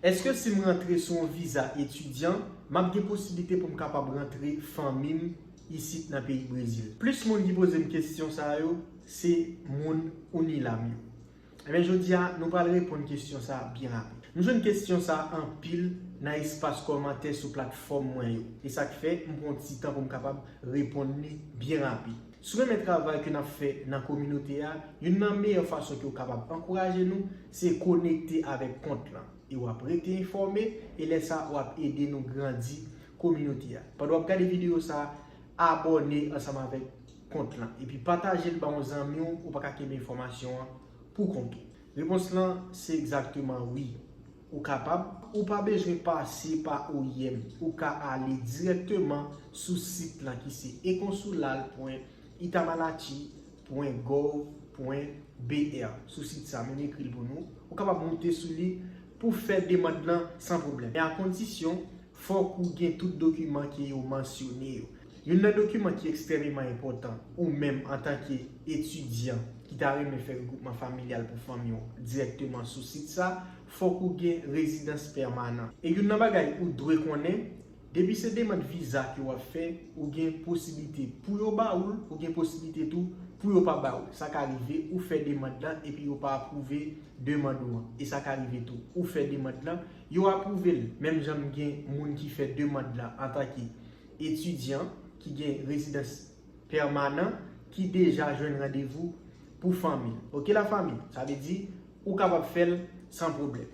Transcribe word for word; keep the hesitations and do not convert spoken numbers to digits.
Èske si m rantre sou yon viza etidyan, m ap gen posiblite pou m kapab rantre fanmi m isit nan peyi Brezil? Plis moun ki poze m kesyon sa yo, se moun UNILAM yo. Ebyen, jodi a, nou pral reponn kesyon sa byen rapid. M jwenn kesyon sa anpil nan espas kòmantè sou platfòm mwen yo. E sa k fè, m pran ti tan pou m kapab reponn li byen rapid. Si w renmen travay ke n ap fè nan kominote a, youn nan meyè fason ke w kapab ankouraje nou, se konekte avèk kont lan. E w ap rete enfòme, e lè sa, w ap ede nou grandi kominote a. Pandan w ap gade videyo sa, abòne ansanm avèk kont lan. Epi pataje l ba yon zanmi w, ou pa ka kenbe enfòmasyon an pou kont ou. Repons lan se egzakteman wi. Ou kapab, ou pa bezwen pase pa O I M. Ou ka ale dirèkteman sou sit lan ki se ekonsilal pwen itamalaty pwen gov pwen B R. Sou sit sa, menm ekri l pou nou. Ou kapab moute sou li pou fè demann lan san pwoblèm. Men a kondisyon, fòk ou gen tout dokiman ke yo mansyone yo. Youn nan dokiman ki ekstrèmeman enpòtan, ou menm antanke etidyan ki ta renmen fè regwoupman familyal pou fanmi w dirèkteman sou sit sa, fòk ou gen rezidans pèmanan. E youn nan bagay ou dwe konnen, depi se demann viza ke w ap fè, ou gen posiblite pou yo ba ou l, ou gen posiblite tou pou yo pa ba ou l. Sa ka rive ou fè demann lan epi yo pa apwouve demann ou an. E sa ka rive tou ou fè demann lan, yo apwouve l. Menm jan m gen moun ki fè demann lan antanke etidyan ki gen rezidans pèmanan ki deja jwenn randevou pou fanmi l. Oke lafanmi, sa vle di ou kapab fè l san pwoblèm.